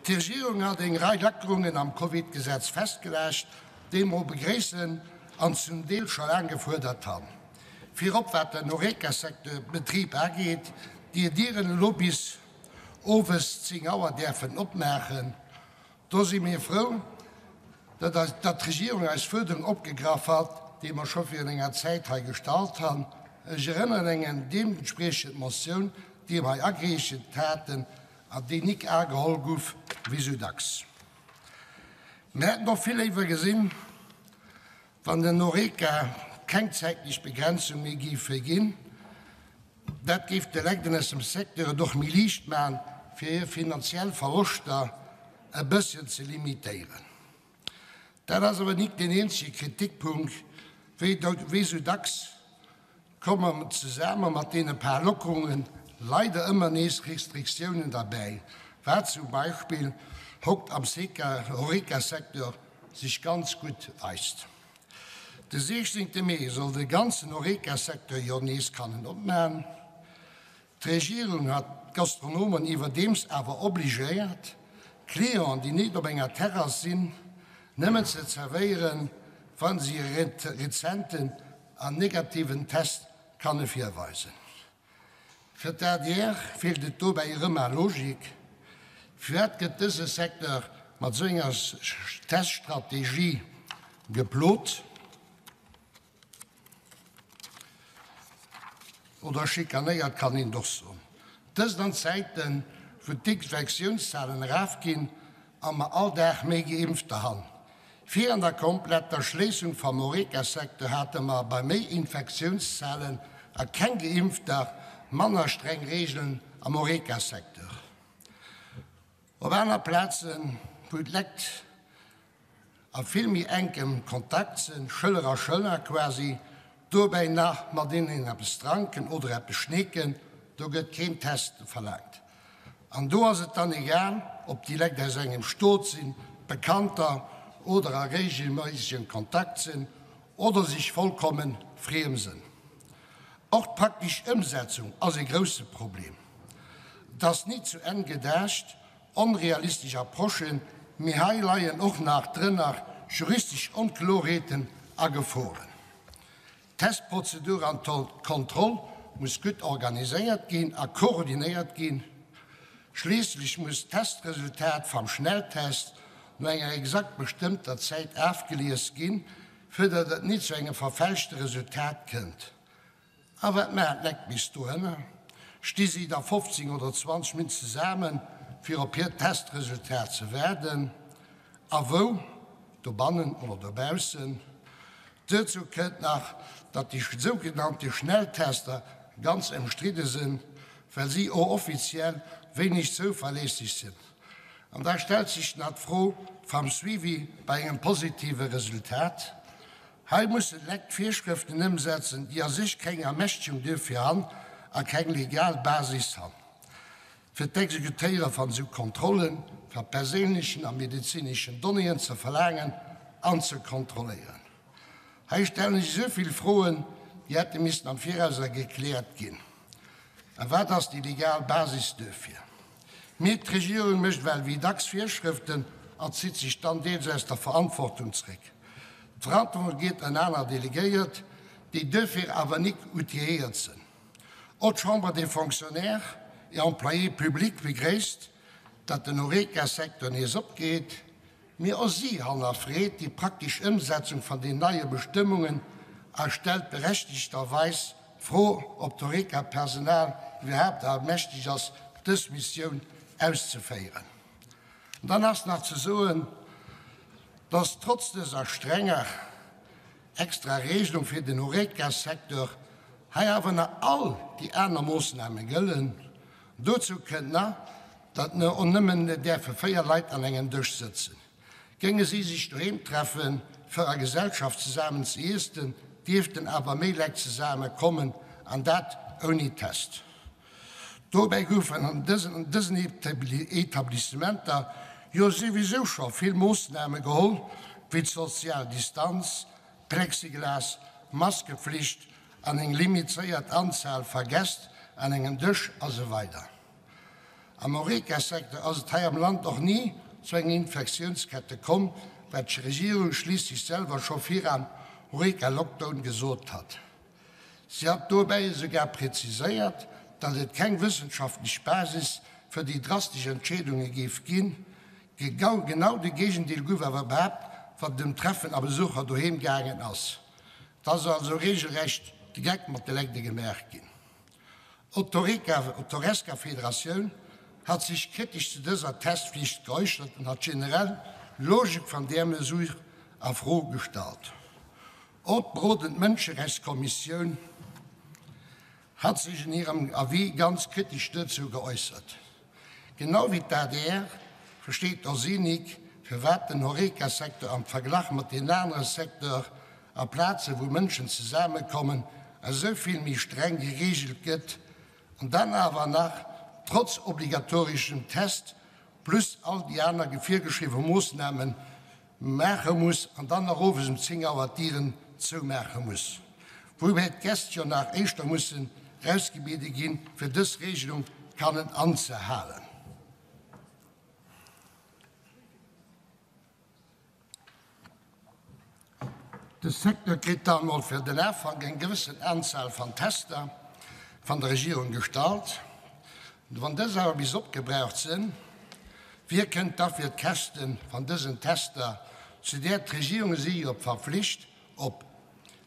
D'Regierung hat eng Rei Lackerungen am Covid-Gesetz festgelegt, déi mer begréissen an zum Deel scho laang gefuerdert han. Virop wat den Horeca-Secteur, Betrib ageet, déi hir Dieren elo bis owes 10 Auer däerfen opmaachen. Do si mir frou, datt d'Regierung eis Fuerderung opgegraff hat, déi mer scho virun enger Zäit hei gestallt han. Ech erënneren eng deementspriechend Motioun, déi mer hei agereecht haten an déi nik ageholl guff, wéi sou dacks. Mir hätten och vill léiwer gesinn, wann den Horeca keng zäitlech Begrenzung méi géife ginn. Dat géif de Lekten aus dem Secteur et och méi liicht maachen, fir hir finanziell Verloschter e bësschen ze limitéieren. Dat ass awer nik deen eenzege Kritikpunkt, wéi sou dacks Komme zesamme mat deene paar Lockerungen leider ëmmer nees Restriktiounen derbäi, wat zum Beispill hokt am Horeca-Secteur sech ganz gutt weist. De 16 Mee soll de ganzen Horeca-Secteur jo nees kannen opmaen. D'Regierung hat d'Gastronomen iwwerdeems awer obligéiert, Clienten, déi net op enger Terrass sinn, nëmmen ze zerwéieren, wa si e rezenten an negativen Test kanne virweisen. Fir d'ADR feelt et dobäi erëm a Logik. Firwat gëtt dëse Secteur mat esou enger Teststrategie geplot oder schikanéiert, kann een och soen. Dëst an Zäiten, wou d'Infektiounszalen erafginn a mer all Dag méi Geimpfter han. Virun der kompletter Schléissung vam Horeca-Secteur hate mer bei méi Infektiounszalen a keng Geimpfter manner streng Regeln am Horeca-Secteur. Op aner Plazen, wou d'Lekt a vill méi enkem Kontakt sinn, Schëller a Schëller quasi, dobäi nach mateneen eppes dranken oder eppes schneeken, do gëtt keen Test verlaangt. An do ass et dann egal, ob déi Lekt aus engem Stot sinn, Bekannter oder a reegelméissegem Kontakt sinn oder sech vollkommen friem sinn. Och d'praktesch Ëmsetzung ass e grousse Problem. Et ass nit zu Enn gedacht, onrealistesch Approchen, mee hei leien och nach drënner juristesch Onklorheeten a Geforen. D'Testprozedur an d'Kontroll muss gutt organiséiert ginn a koordinéiert ginn. Schliisslech muss d'Testresultat vam Schnelltest no enger exakt bestëmmter Zäit afgelies ginn, fir datt et nit zu engem verfälschte Resultat kënnt. A wat maachen d'Lekt bis dohënner? Sti si da 15 oder 20 Min zesamen, fir op hiert Testresultat ze waarden? A wou? Dobannen oder dobaussen? Duerzou kënnt nach, datt déi sougenannte Schnelltester ganz ëmstridde sinn, well si och offiziell wéineg zouverléisseg sinn. An da stellt sech nach d'Fro vam Suivi bei engem positive Resultat. Hei mussen d'Lekt Virschrëften ëmsetzen, déi a sech keng Ermächtegung duerfir han a keng legal Basis han. Fir d'Exekutéiere van esou Kontrollen va perséinlechen a medezineschen Donnéeën ze verlaangen an ze kontrolléieren. Hei stellen sech esou vill Froen, déi hätte missen am Virauser gekläert ginn. A wat ass déi legal Basis duerfir? Mee d'Regierung mécht well wéi dacks Virschrëften an zitt sech dann deels aus der Verantwortung zréck. D'Verantwortung geet un aner Delegéiert, déi duerfir awer nik outilléiert sinn. Och d'Chambre des Fonctionnaires et Employés publics begréisst, datt den Horeca-Secteur nees opgeet, mee och si hannerfreet déi praktesch Ëmsetzung van den neie Bestëmmungen a stellt berechtegterweis d'Fro, ob d'Horeca-Personal iwwerhaapt ermächtegt ass, dës Missioun auszeféieren. An dann ass nach ze soen, datt trotz dëser strenger extra Regelung fir den Horeca-Secteur hei awer nach all déi aner Moossname gëllen. Dozou kënnt nach, datt och nëmmen däerfe 4 Leit an engem Dësch sëtzen. Géinge si sech doheem treffen, fir a Gesellschaft zesamen ze iessen, dierften awer méi Leit zesame kommen, an dat ouni Test. Dobäi goufen an dësen Etablissementer jo souwisou scho vill Moossname geholl, wéi d'sozial Distanz, Plexiglas, Maskeflicht an eng limitéiert Anzahl va Gäst an engem Dësch a sou weider. Am Horeca-Secteur ass et hei am Land och ni zu enger Infektiounskette komm, wat d'Regierung schliisslech selwer scho viram Horeca-Lockdown gesot hat. Si hat dobäi esougar präziséiert, datt et keng wëssenschaftlech Basis fir déi drastesch Entscheedunge géif ginn. Genau de Géigendeel gouf awer behaapt, wann et ëm Treffen a Besucher doheem gaangen ass. Et ass also reegelrecht de Geck mat de Legde gemaach ginn. Och d'Horesca-Federatioun hat sech kritesch zu dëser Testflicht geäussert an hat generell d'Logik van där Mesure a Fro gestallt. Och d'berodend Mënscherechtskommissioun hat sech en hirem Avis ganz kritesch dozou geäussert. Genau wéi d'ADR versteet och si nik, firwat den Horeca-Secteur am Verglach mat den anere Secteur a Plaze wou Mënschen zesaammekommen esou vill méi streng gereegelt gëtt an dann awer nach trotz obligatorischem Test plus all déi aner virgeschriwwe Moossnamen maache muss an dann nach owes um 10 Auer d'Dieren zoumaache muss, woubäi d'Gäst jo nach éischter mussen rausgebiede ginn, fir dës Regelung kannen anzehalen. De Secteur kritt dann mol fir den Afank eng gewëssen Anzahl van Tester van der Regierung gestallt. Wann dës awer bis opgebraucht sinn, wie kënnt da fir d'Käschte van dësen Tester, zu där d'Regierung si jo verpflicht, op?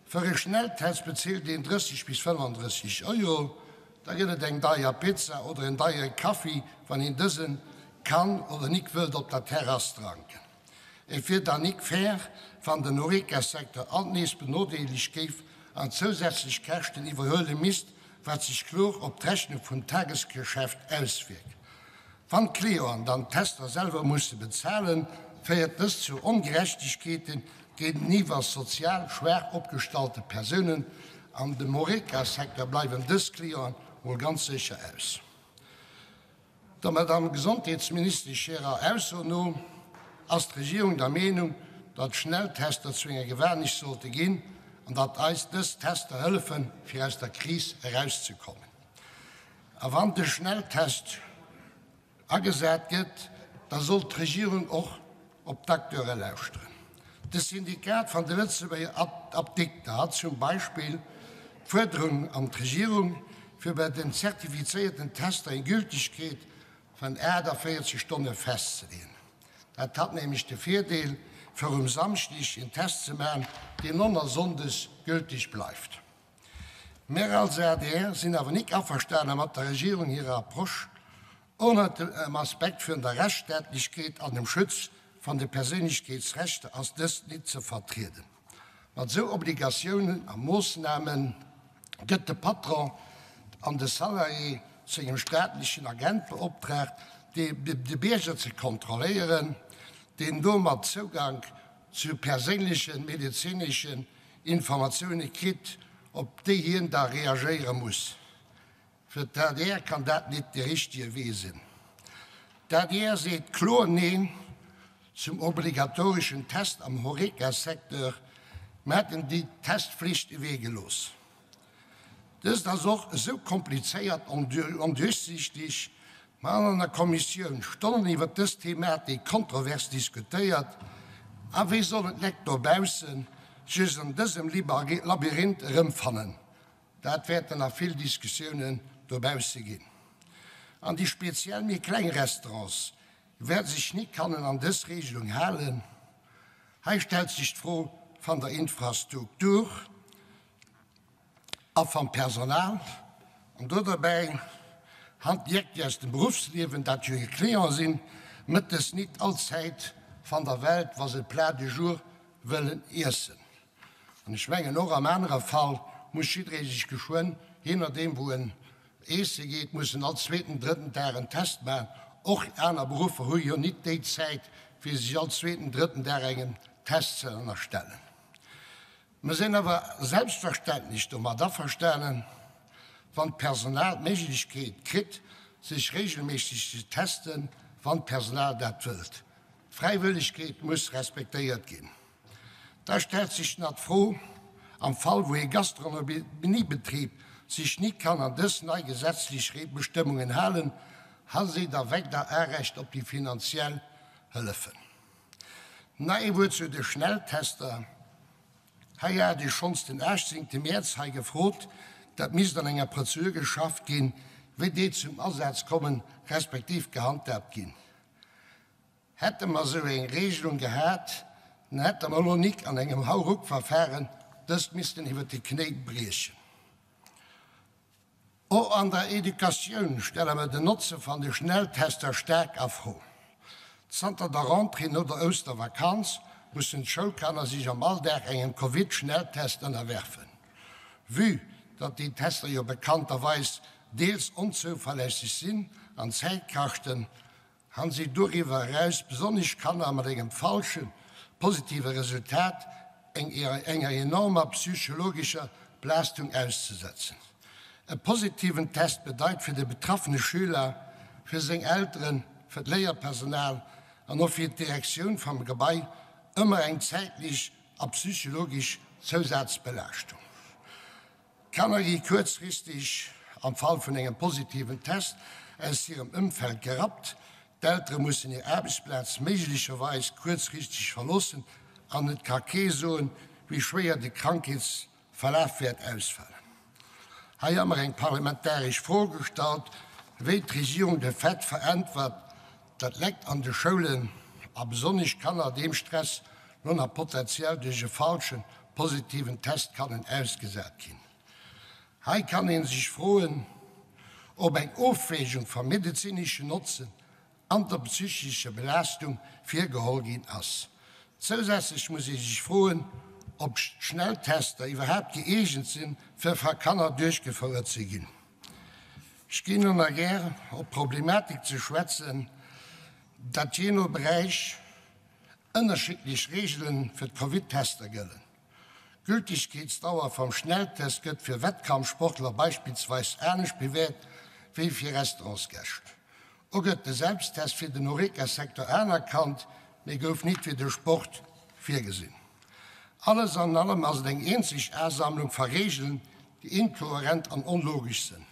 Fir e Schnelltest bezilt een 30 bis 35 Euro, da gëtt et eng deier Pizza oder en deiere Kaffi, wann een dësen kann oder nik wëllt op der Terrass dranken. Et wier dann nik fair, wann den Horeca-Secteur alt nees benodeelegt géif an zousätzlech Käschten iwwerhuele misst, wat sech kloer op d'Rechnung vum Tagesgeschäft auswierkt. Wann d'Clienten dann d'Tester selwer musse bezahlen, féiert dëst zu Ongerechtegkeete géinteniwwer sozial schwaach opgestallte Persounen. An dem Horeca-Secteur bleiwen dës Clienten mol ganz sécher aus. Der Madamm Gesondheetsministesch hirer Ausso no ass d'Regierung der Meenung, datt Schnelltester zu enger Gewanecht sollte ginn an datt eis dës Tester hëllefen, fir aus der Kris erauszekommen. A wann de Schnelltest agesat gëtt, da sollt d'Regierung och op d'Acteure lauschteren. De Syndikat van de Lëtzebuerger Apdikter hat zum Beispill d'Fuerderung an d'Regierung, fir bei den zertifizéierten Tester eng Gültegkeet van 48 Stonne festzeleeën. Dat hat nämlech de Virdeel, fir um Samschdeg en Test ze maachen, deen nonner sonndes gülteg bleift. Mär als adr sinn awer nik averstane mat der Regierung hirer Approche, Ënnert dem Aspekt vun der Rechtsstaatlechkeet an dem Schutz van de Perséinlechkeetsrechter ass dëst nit ze vertrieden. Mat esou Obligatiounen a Moossname gëtt de Patron an de Salarié zu engem staatlechen Agent beoptraagt, de Bierger ze kontrolléieren, deen domat Zougank zu perséinlechen medezineschen Informatioune kritt, op déi hien da reagéiere muss. Fir d'ADR kann dat nit de richtege Wee sinn. D'ADR seet kloer Neen zum obligatoreschen Test am Horeca-Secteur. Mer hätten déi Testflicht ewee gelooss. Dëst ass och esou komplizéiert an onduerchsiichteg. Mer han an der Kommissioun Stonnen iwwert dës Thematik kontrovers diskutéiert. A wéi sollen d'Lekt dobausse sech an dësem Labyrinth erëmfannen? Dat wäerten nach vill Diskussiounen dobausse ginn. An déi speziell méi kleng Restaurants wäerte sech ni kannen an dës Regelung halen. Hei stellt sech d'Fro van der Infrastruktur a vam Personal. An do derbäi han d'Lekt, déi aus dem Beruffsliewen, dat jo hir Clienten sinn, mëttes nit all Zäit van der Welt, wa se Plat du jour wëllen iessen. An ech mengen, och am anere Fall muss jidderee sech geschwënn, jee nodeem wou en eesse geet, muss en all zweeten, drëtten Dag en Test maachen. Och aner Beruffer hu jo nit déi Zäit, fir sech all zweeten, drëtten Dag engem Test ze ënnerstellen. Mer sinn awer selbstverständlech domat averstanen, wann d'Personal d'Méiglechkeet kritt, sech regelméisseg ze testen, wann d'Personal dat wëllt. D'Fräiwëllegkeet muss respektéiert ginn. Da stellt sech nach d'Fro, am Fall wou ee Gastronomiebetrib sech ni kann an dës nei gesetzlech Bestëmmungen halen. Ha si da weider Arecht op déi finanziell Hëllefen? Nach ee Wuert zu de Schnelltester. Hei hat ech schonns den 18 Mäerz hei gefrot, dat misst an enger Prozedur geschafft ginn, wéi déi zum Asaz kommen, respektiv gehandhaabt ginn. Hätte mer esou eng Regelung gehat, dann hätte mer elo nik an engem Hauruck-Verfahren dëst missten iwwert de Knéi briechen. Och an der Educatioun stelle mer den Notze van de Schnelltester staark a Fro. Zanter der Rentrée no der Oustervakanz mussen d'Schoulkanner sech am Alldag engem Covid-Schnelltest ënnerwerfen. Vue datt déi Tester jo bekannterweis deels onzouverlässeg sinn an Zäit kaschten, Han si doriwwer eraus besonnesch Kanner mat engem falsche positive Resultat enger enormer psychologescher Belaastung auszesetzen. E positiven Test bedeit fir de betraffene Schüler, fir seng Elteren, fir d'Léierpersonal an och fir d'Direktioun vam Gebai ëmmer eng zäitlech a psychologesch Zousazbelaaschtung. D'Kanner gi kuerzfristeg, am Fall vun engem positiven Test, aus hirem Ëmfeld gerappt. D'Eltere mussen hir Aarbechtsplaz méiglecherweis kuerzfristeg verloossen an et ka kee soen, wéi schwéier de Krankheetsverlaf wäert ausfalen. Hei hu mer eng parlamentaresch Fro gestallt, wéi d'Regierung de Fait veräntwert, datt Lekt an de Schoulen a besonnesch Kanner deem Stress lo nach potenziell duerch e falschen positiven Test kannen ausgesat ginn. Hei kann een sech froen, ob eng Ofwägung vam medezineschen Notzen an der psychescher Belaastung virgeholl ginn ass. Zousätzlech muss ee sech froen, ob Schnelltester iwwerhaapt gëeegent sinn, fir va Kanner duerchgefouert ze ginn. Ech ginn elo nach gär op d'Problematik ze schwätzen, datt jee no Beräich ënnerschiddlech Reegele fir d'Covid-Tester gëllen. D'Gültigkeetsdauer vam Schnelltest gëtt fir Wettkampfsportler beispillsweis anescht bewäert wéi fir Restaurantsgäscht. Och gëtt de Selbsttest fir den Horeca-Secteur anerkannt, mee gouf nit fir de Sport virgesinn. Alles an allem ass et eng eenzeg Asammlung va Reegelen, déi inkohärent an onlogesch sënn.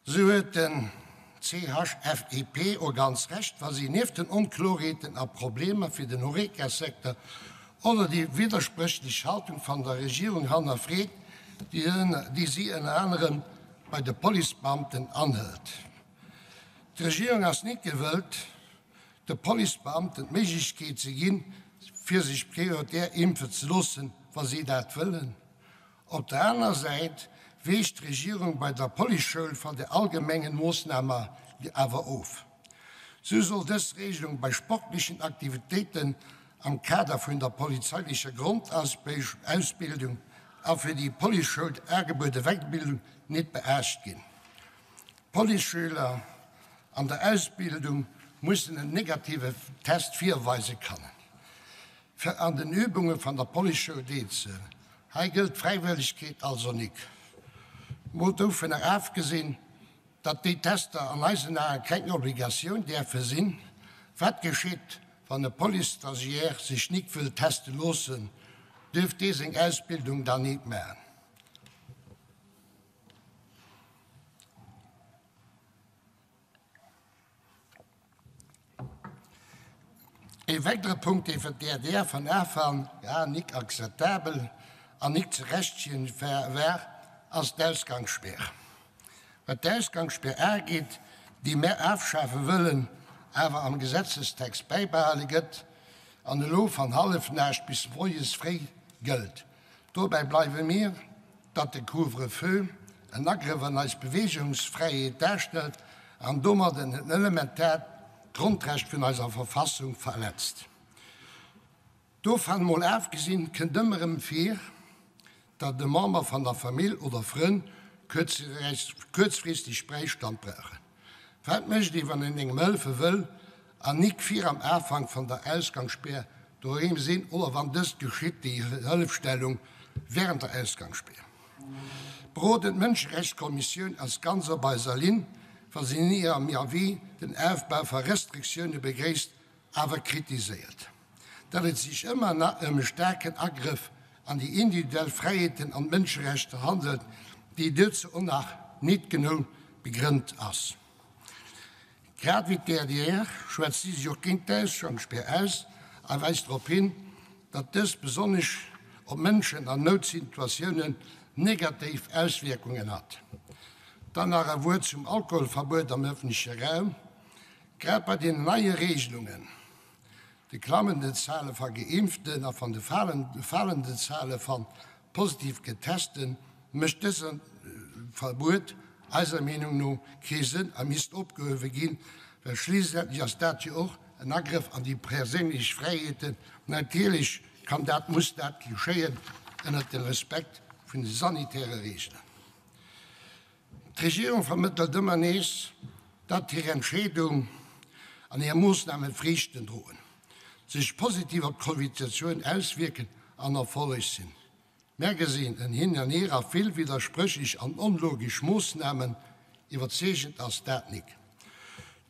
Sou huet den CHFEP och ganz Recht, wa si nieft den Onklorheeten a Problemer fir den Horeca-Secteur oder déi widderspréchlech Haltung van der Regierung hannerfreet, déi si ënner anerem bei de Policebeamten anhëlt. D'Regierung ass nit gewëllt, de Policebeamten d'Méiglechkeet ze ginn, fir sech prioritär impfen ze loossen, wa si dat wëllen. Op der aner Säit weecht d'Regierung bei der Policeschoul van de allgemengen Moossnamer awer of. Sou soll dës Regelung bei sportlichen Aktivitéiten am Kader vun der polizeilecher Grondausbildung a fir déi Policeschoul agebuede Weiterbildung nit beacht ginn. D'Policeschüler an der Ausbildung mussen en negative Test virweise kannen. Fir an den Übunge van der Policeschoul deelzehuelen. Hei gëllt d'Fräiwëllegkeet also nik. Mol dovunner afgesinn, datt déi Tester an eisen Ae keng Obligatioun däerfe sinn. Wat geschitt, wann e Police-Stagiaire sech nik wëll teste loossen? Duerf dee seng Ausbildung dann nit maachen? Ee weidere Punkt, dee fir d'ADR vun Ufank an nik akzeptabel an nik ze rechtfertigen war, ass d'Ausgangssperr. Wat d'Ausgangssperr ageet, déi mär afschafe wëllen, awer am Gesetzestext bäibehale gëtt an elo van Hallefnacht bis moies fréi gëllt, dobäi bleiwe mir. datt de Couvre-feu en Agrëff an eis Beweegungsfräiheet darstellt an domat en elementaart Grondrecht vun eiser Verfassung verletzt. Dovun mol afgesinn, kënnt ëmmer erëm vir, datt e Member van der Famill oder Frënn kuerzfristeg Bräistand brauchen. Wat mécht ee wann een engem hëllefe wëll an nik vir am Afank van der Ausgangssperr doheem sinn oder wann dëst geschitt déi Hëllefstellung während der Ausgangssperr? Berodend Mënscherechtskommissioun ass ganz op eiser Linn, wa si in hirem Avis den Aufbau va Restriktioune begréisst, awer kritiséiert, datt et sech ëmmer nach ëm e staarken Agrëff an déi individuell Fräiheeten an d'Mënscherechter handelt, déi duerzou och nach nit genou begrënnt ass. Grad wéi d'ADR schwätzt si sech och géint d'Ausgangsspär aus a weist drop hin, datt dës besonnesch op Mënschen an Noutsituatiounen negativ Auswierkungen hat. Dann nach e Wuert zum Alkoholverbuet am ëffentleche Raum. Grad bei deenen neie Regelungen, de klammenden Zale va Geimpften a van de falenden Zale van positiv Getesten, mécht dëse Verbuet eiser Meenung no kee Sënn a misst opgehuewe ginn, well schliisslendlech ass dat jo och en Agrëff an déi perséinlech Fräiheeten. Natierlech kann dat, muss dat geschéien ënnert dem Respekt vun de sanitäre Reegelen. D'Regierung vermëttelt ëmmer nees, datt hir Entscheedung an hir Moossname Friichten droen, sech positiv op d'Covidsituatioun auswierken an Erfolleg sinn. Mär gesinn en Hin an Hier a vill widderspréchlech an onlogesch Moossnamen. Iwwerzeegend ass dat nik.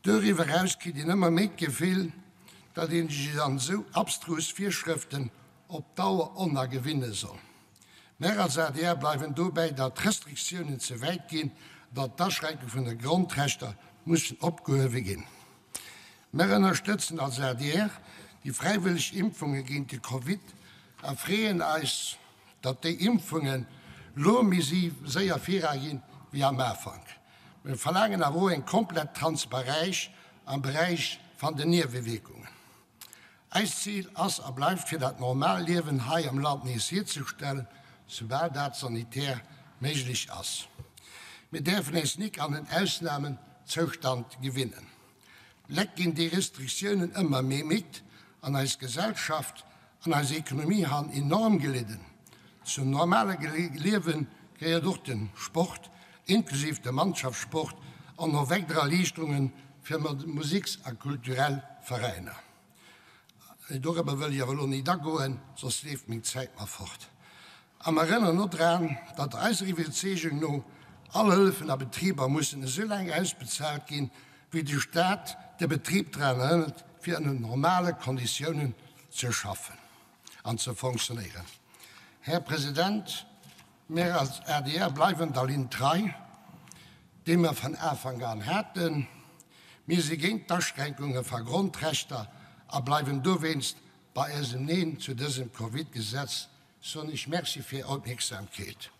Doriwwer eraus kritt een ëmmer méi d'Gefill, datt een sech an esou abstrus Virschrëften op Dauer onagewinne soll. Mär als adr bleiwen dobäi, datt d'Restriktiounen ze wäit ginn, datt d'Aschränke vun de Grondrechter mussen opgehuewe ginn. Mär ënnerstëtzen als adr déi fräiwëlleg Impfunge géint de Covid a freeën eis, datt déi Impfungen lo méi séier vira ginn wéi am Afank. Mir verlaangen awer och eng komplett Transparäich am Beräich van den Niewewierkungen. Eist Zil ass a bleift fir dat normal Liewen hei am Land nees hierzestellen, soubal dat sanitär méiglech ass. Mir däerfen eis nik an en Ausnamezoustand gewinnen. Lek ginn déi Restriktiounen ëmmer méi midd an eis Gesellschaft an eis Ekonomie han enorm gelidden. Zum normale Liewe gehéiert och de Sport, inklusiv de Mannschaftssport an och weider Erliichterunge fir Musiks a kulturell Veräiner. Dorobber wëll ech awer elo nit agoen, soss leeft meng Zäit mer fort. A mer erënneren och dran, datt eiser Iwwerzeegung no all Hëllefen a Betriber mussen esou laang ausbezahlt ginn, wéi de Staat de Betrib dran erënnert, fir ënner normale Konditiounen ze schaffen an ze fonctionnéieren. Här President, mir als adr bleiwen der Linn trei, déi mer van Afank an haten. Mir si géint d'Aschränkunge va Grondrechter a bleiwen dowéinst bei eisem Neen zu dësem Covid-Gesetz. Soen ech Merci fir Är Opmierksamkeet.